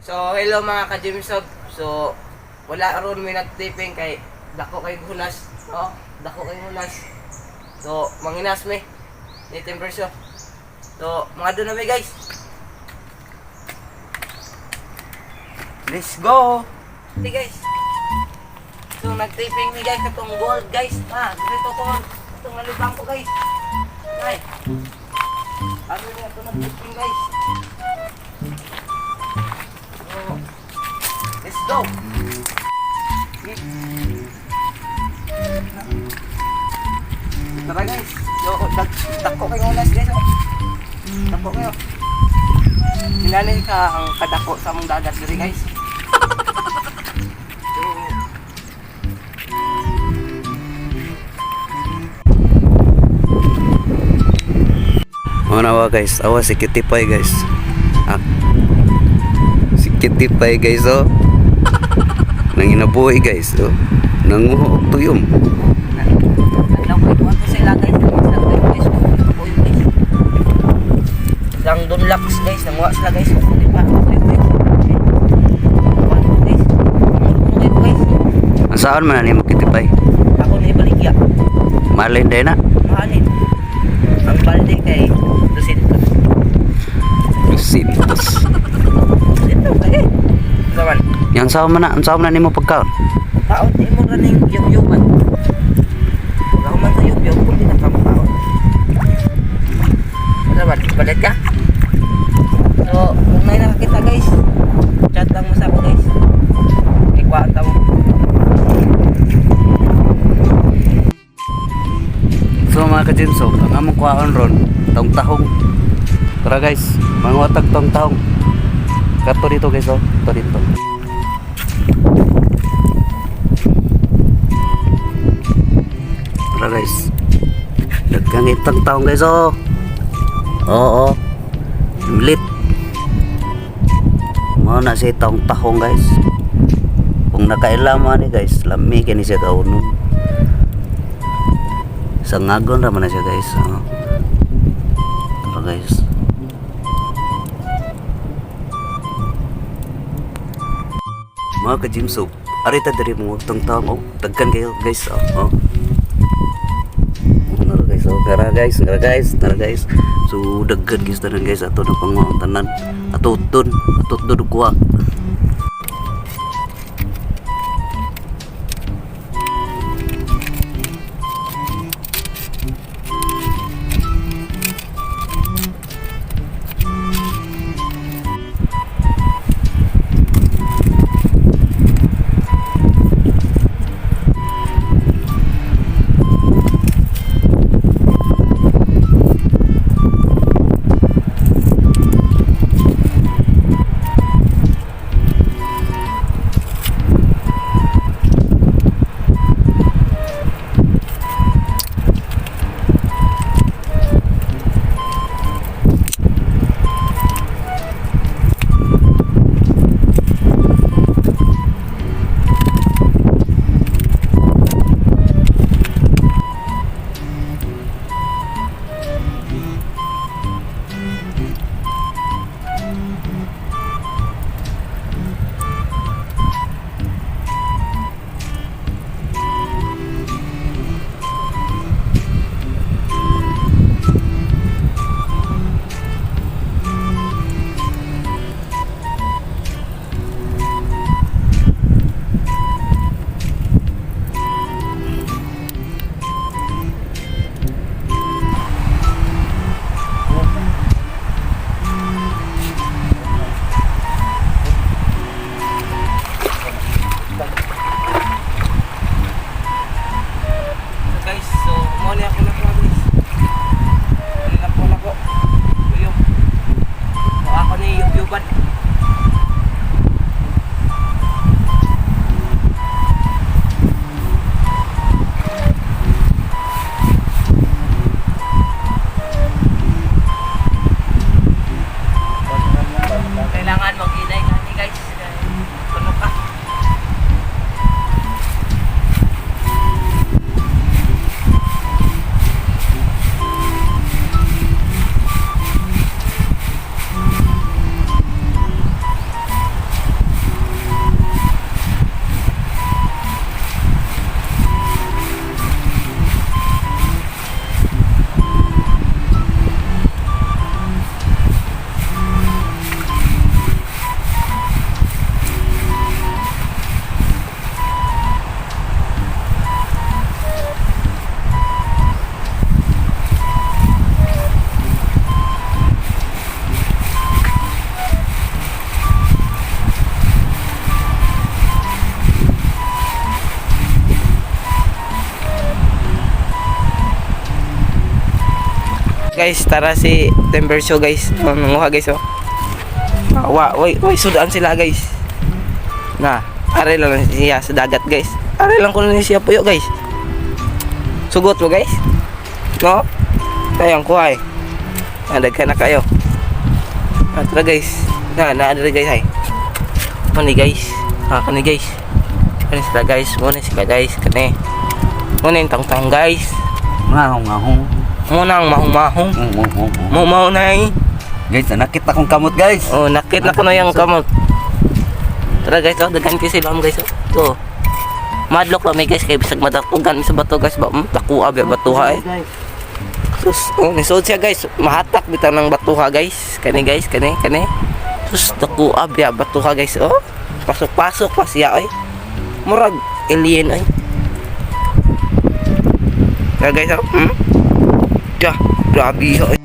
So, hello mga ka-Jimsob. So, wala ron may nagtiping kay dako kay hunas. No? Dako kay hunas. So, manginas mi. Ni Timberso. So, mga doon na mi, guys. Let's go! Hey guys. So, nagtiping mi guys katong gold, guys. Ah, dito ko. Itong nalibang ko, guys. Ay. Ano niya ito nagtiping, guys? So, let's go! Tara guys. So, dako kayo ulas, guys. Oh. Dako kayo. Kinalay ka ang kadako sa among dagat diri, guys. So, Mga nawa guys, awa si Cutie Pie, guys. Ah. Si Cutie Pie, guys, oh. Nanginabuhi, guys, oh. Nanguho og tuyom. Adlaw ko ikuha ko sa ila guys. Sa guys, ko guys. Lang dunlaks guys, nanguha sila guys. Di pa ako guys. Kuha ko guys. Kuha ko guys. Ang saan man na nimo, Cutie Pie? Ako na ibaligya. Malin din na. Mahalin. Ang balde kay 200. Lusintos. 200 eh. Saman. Yang saan man na, ang saan man na nimo pagkaon? Kaon di mo raning yug-yugan. Wala man sa yug-yug kung di na ka makaon. Saman, balit ka? So, kung may nakakita guys, chat lang mo sa ako guys. Ikuhaan ta mo. So mga ka-Jimso, ang among kuhaon ron, tong tahong. Tara guys, mangwatag tong tahong. Kato dito guys, oh. Kato dito. Tara guys. Daghang itang tahong guys, oh. Oo. Limlit. Mao na siya tong tahong, guys. Kung nakailama ni guys, lami kini siya kaunon. Sangagon ra man na siya guys. Oh. Tara guys. Mga ka-gym soap, arita diri mo tong taong oh, daghan kayo guys. Oh. Oh. Nara guys, oh, tara guys, tara guys, tara guys. So daghan guys tanan guys ato na panguha tanan. Ato ton, ato don kuha. guys, tara si Timberso guys. Oh, nanguha guys oh. Ah, wa, way, way, sudaan sila guys. Na, are lang siya sa dagat guys. Are lang kuno ni siya puyo guys. Sugot mo guys. No? Kayang kuha eh. Ah, daghan na kayo. Ah, tara guys. Na, na diri guys ay. Mani guys. Ah, kani guys. Kani sila guys. Muna sila guys. Kani. Muna yung tangtang guys. Ngahong ngahong. Muna ang mahong-mahong. Mau na eh. Guys, nakita kong kamot guys. Oh, nakit na ko na yung kamot. Tara guys, oh, daghan kay sila guys. Oh. Ito. Madlok lang may guys kay bisag madatugan mi sa bato guys ba takuha ba batuha eh. Sus, oh, nisod siya guys. Mahatak bitaw ng batuha guys. Kani guys, kani, kani. Sus, takuha ba batuha guys. Oh, pasok-pasok pa siya ay. Murag alien ay. Kaya guys, oh. Ya, grabe ay.